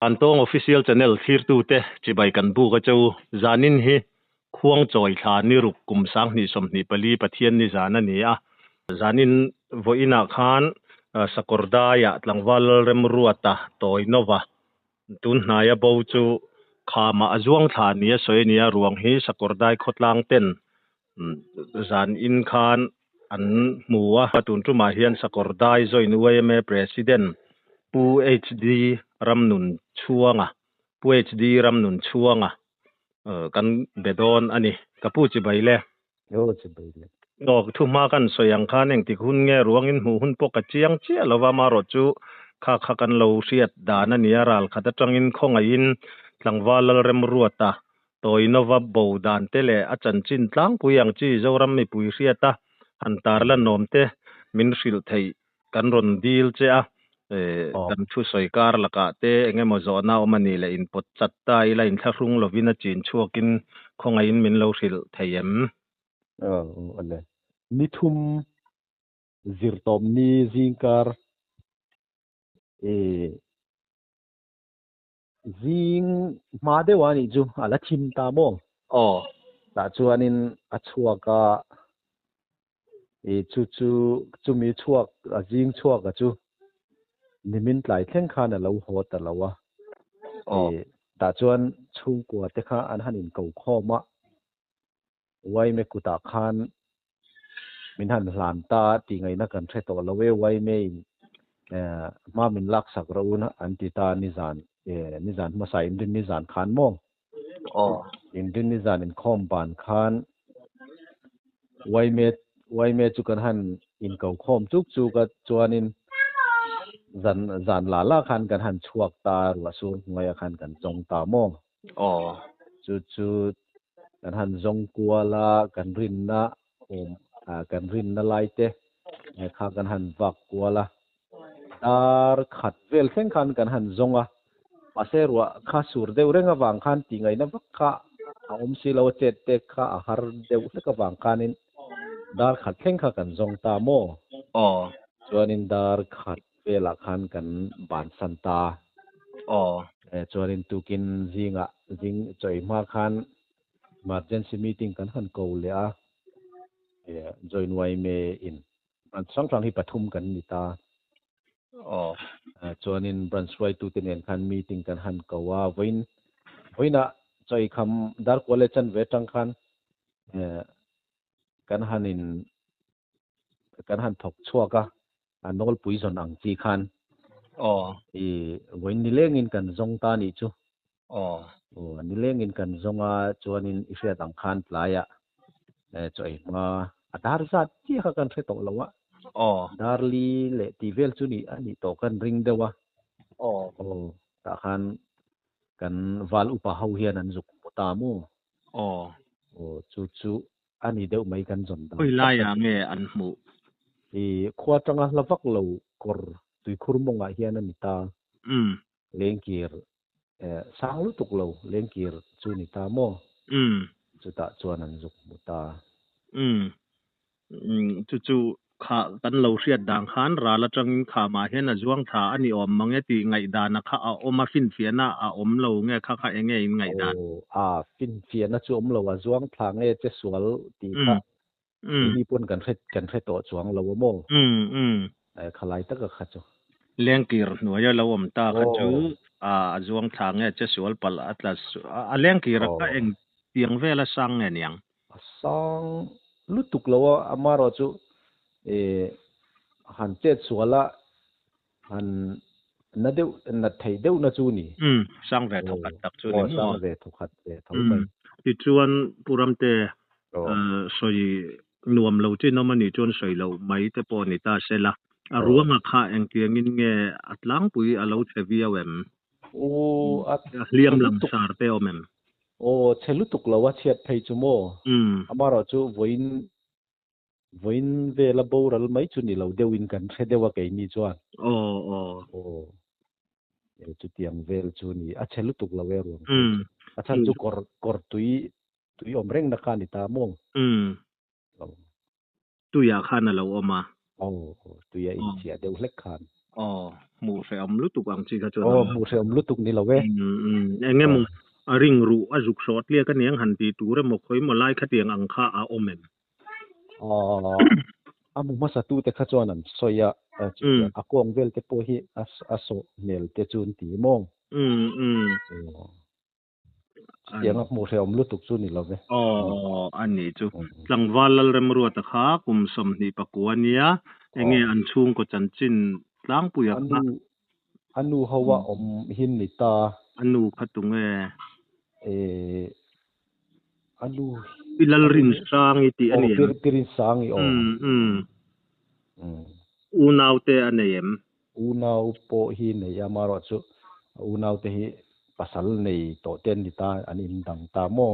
Vantawng Official Channel thlirtute chibai kan buk a che u. Zanin hi Khuangchawi thla ni ruk kum 2024 Pathian ni zan a ni a. Zanin vawiinah khan Sakawrdaiah tlangval Lalremruata Tawinova tun hnaia bo chu khamah a zuang thla ni a sawi a ni a, ruang hi Sakawrdai khawtlang ten zan in khan an hmu a. Tun tumah hian Sakawrdai Joint yma President Pu HD Ramnunchhuanga Pu HD Ramnunchhuanga kan be dawn a ni. Ka pu chibai le. Aw chibai le. Aw thuhma kan sawi ang khan engtik hun nge ruangin hmuh hun pawh ka chiang chiah lo va, amaherawhchu kha kha kan lo hriat dan a ni a, ral khat atangin khawngaihin tlangval Lalremruata Tawinova bo dan te leh a chanchin tlangpui ang chi Zoram mipui hriata han tarlanawm te min hrilh theih kan rawn dil che a, kan thusawi kar lakah te eng emaw zawhna awm a nih leh inpawt chat ta ila inthlahrung lovin a chin chhuakin khawngaihin min lo hrilh thei em? Aw ale. Ni thum zirtawp ni zingkar i Zing hma deuh a nih chu a la thim ta maw? Aw. Tah chuanin a chhuak a, i chu chu chumi chhuak a zing chhuak a chu nimin tlai thleng khan a lo haw ta lo a. Aw. I tah chuan chhungkua te kha an han inko khawm a, Uaime kutah khan min han hlan ta tih ngaihna kan hre tawh lo e, Uaime in hma min laksak rawh u an ti ta nizan nizan hmasa inrin nizan khan maw? Aw. Inrin nizan inkhawm ban khan Uaime Uaime chu kan han inko khawm chuk chuk a chuanin zan zan la la khan kan han chhuak ta ruah sur hnuaiah khan kan chawng ta maw? Aw. Chu chu kan han zawng kual a, kan rinna awm kan rinna lai te kha kan han vak kual a, dar khat vel thleng khan kan han zawng a, mahse ruah kha sur deuh reng avang khan tih ngaihna vak kha a awm si lo a, chet te kha a har deuh hlek avang khanin dar khat thleng kha kan zawng ta maw? Aw. Chuanin dar khat velah khan kan bansan ta. Aw. Chuanin tukin zingah zing chawi hma khan emergency meeting kan han ko leh a, join yma in branch hrang hrang hi pathum kan ni ta. Aw. Chuanin branch hruaitute nen khan meeting kan han ko a, vawiin vawiinah chawi kham Darkual leh Chanve atang khan kan han in kan han thawk chhuak a, a nawlpui zawn ang chi khan. Aw. I vawiin nilengin kan zawng ta nih chu. Aw. Aw, nilengin kan zawng a, chuanin i hriat ang khan tlaiah chaw ei hma a dar zat chiah kha kan hre tawh lo a. Aw. Dar li leh tih vel chu nih a nih tawh kan ring deuh a. Aw. Aw, tah khan kan val upa ho hian an zuk hmu ta maw? Aw. Aw, chu chu a ni deuh mai kan zawn dan Khawi tak a laiah ni. nge an hmuh? I khua atanga hla vak lo kawr tuikhur mawngah hian a ni ta. Umm. Lengkir eh sang lutuk lo lengkir chu ni ta maw? Umm. Chutah chuan an zuk hmu ta. Umm. Chu chu kha kan lo hriat dan khan ral atangin khamah hian a zuang thla a ni awm mang e tih ngaihdana kha a awm a, finfiahna a awm lo nge kha kha enge in ngaihdan? Aw, a finfiahna chu awm lo, a zuang thla nge che sual tih kha keini pawn kan hre kan hre tawh chuang lo a maw? Khalai taka kha chu. Lengkir hnuaia lo awm ta kha chu a zuang thla nge che sual palh a tla a lengkir a kha eng tiang vela sang nge niang? A sang lutuk lo a, amaherawh chu ih han chet sual a, han na deuh nat theih deuh na chu ni. Umm, sang ve thawkhat tak chu ni maw? Aw, sang ve thawkhat ve tho mai. Umm, tichuan Pu Ramte sawi nuam lo chin awm a nih chuan sawi loh mai te pawh ni ta se la, a ruanga kha engtiangin nge a tlangpui a lo chhe viau em? Aw, a hliam langsar te awm em? Aw, chhe lutuk lo a chhiat phei chu maw? Amaherawh chu vawiin vawiin vela boral mai chu ni lo deuhin kan hre deuh a keini chuan. Aw, aw. Aw, chutiang vel chu ni. A chhe lutuk lo e ruang phei chu. A chhan chu kawr kawr tui tui awm rengna kha a ni ta maw? Tuiah khan a lo awm a. Aw, tuia inchiah deuh hlek khan. Aw, hmuh hrehawm lutuk ang chi kha chuan Aw, hmuh hrehawm lutuk ni lo e. Eng emaw a ring ruh a zuk sawh tliak aniang han tih tur emaw khawi maw lai khatiang ang kha a awm em? Aw, a hmu hmasa tute kha chuan an sawi a, a kawng vel te pawh hi a sawh hmel te chu an ti maw? Chutiang a hmuh hrehawm lutuk chu ni lo ve. Aw, a nih chu. Tlangval Lalremruata kha kum 24 nia, enge an chhungkaw chanchin tlangpuia kha? A nu ho a awm hin ni ta. A nu kha tunge? A nu Pi Lalrinsangi tih a ni em? Pi Rinsangi aw. Unaute a nei em? Unau pawh hi nei a, amaherawhchu a unaute hi pasal nei tawh te an ni ta, an indang ta maw?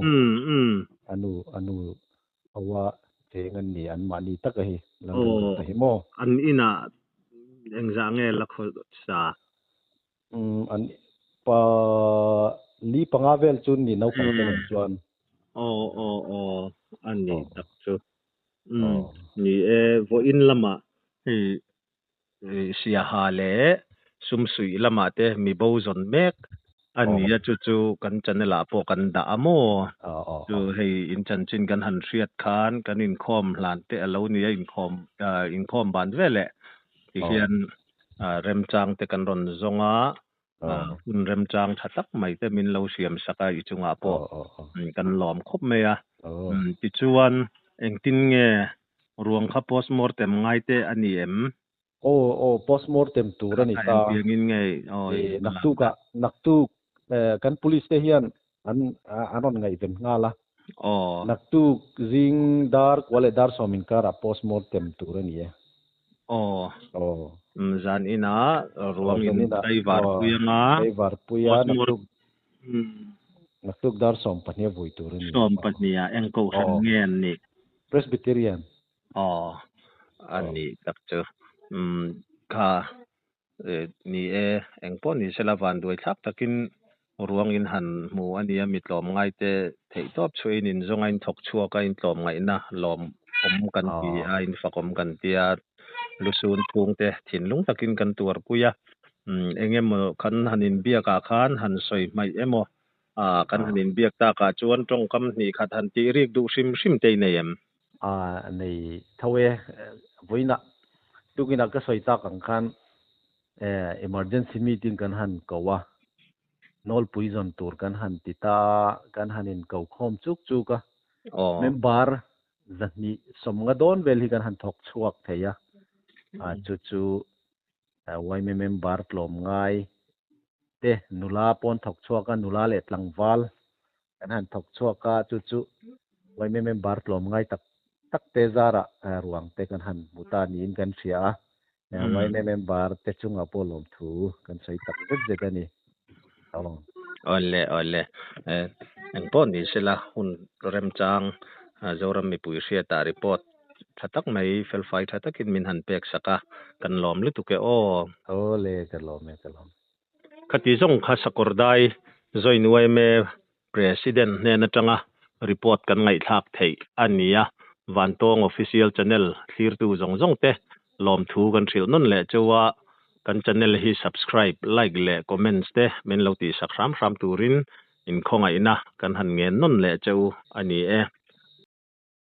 A nu, a nu hoa cheng an ni, an mahni taka hi Lalrinruata ta hi maw? An inah engzah nge la khaw sa? An pa li panga vel chu ni naupang te nen chuan. Aw aw aw a ni tak chu. Ni e, vawiin lamah hei Siaha leh Sumsuih lamah te mi bo zawn mek a ni a, chu chu kan channel ah pawh kan dah a maw? Chu hei in chanchin kan han hriat khan kan inkhawm hlan te a lo ni a, inkhawm inkhawm ban veleh tihian remchang te kan rawn zawng a, hun remchang tha tak mai te min lo siam sak a i chungah pawh kan lawm khawp mai a. Tichuan engtin nge Ruang kha postmortem ngai te a ni em? Aw, aw, postmortem tur a ni ta. Engtiangin nge aw i hma lak ta? Naktuk, naktuk kan police te hian an an rawn ngaihven nghal a. Aw. Naktuk zing dar kua leh dar sawm inkarah postmortem tur a ni e. Aw. Aw. Zan inah ruang in tlaivar pui anga. Tlaivar pui a, naktuk Naktuk dar 12 a vui tur a ni. 12 ah eng kohhran nge an nih? Presbyterian. Aw, a nih tak chu. Umm, kha ni e, eng pawh ni sela vanduai thlak takin ruang in han hmu a nia, mi tlawm ngaite theih tawp chhuahin in zawng a in thawk chhuak a, in tlawm ngaihna lawm awm kan ti a, in fakawm kan ti a, lusun chhungte thinlung takin kan tuarpui a. Eng emaw kan han inbiak ah khan han sawi hmaih emaw kan han inbiak tak ah chuan tawngkam hnih khat han tih rik duh hrim hrim te i nei em? Nei tho e, vawiinah tukinah ka sawi tak ang khan emergency meeting kan han ko a, nawlpui zawn tur kan han ti ta a, kan han inko khawm chuk chuk a, member 270 dawn vel hi kan han thawk chhuak thei a, chu chu Yma member tlawm ngai te nula pawn thawk chhuak a, nula leh tlangval kan han thawk chhuak a, chu chu yma member tlawm ngai tak tak te zarah ruang te kan han hmu ta niin kan hria a, yma member te chungah pawh lawmthu kan sawi tak zet zet a ni. Awle awle engpawh ni sela hun remchang Zoram mipui hriatah report tha tak mai felfai tha takin min han pek sak a, kan lawm lutuk e aw. Awle ka lawm e ka lawm. Khati zawng kha Sakawrdai Join yma President hnen atanga report kan ngaihthlak theih a ni a, Vantawng Official Channel thlirtu zawng zawng te lawmthu kan hrilh nawn leh cheu a, kan channel hi subscribe, like leh comments te min lo tihsak hram hram turin inkhawngaihna kan han ngen nawn leh cheu a ni e.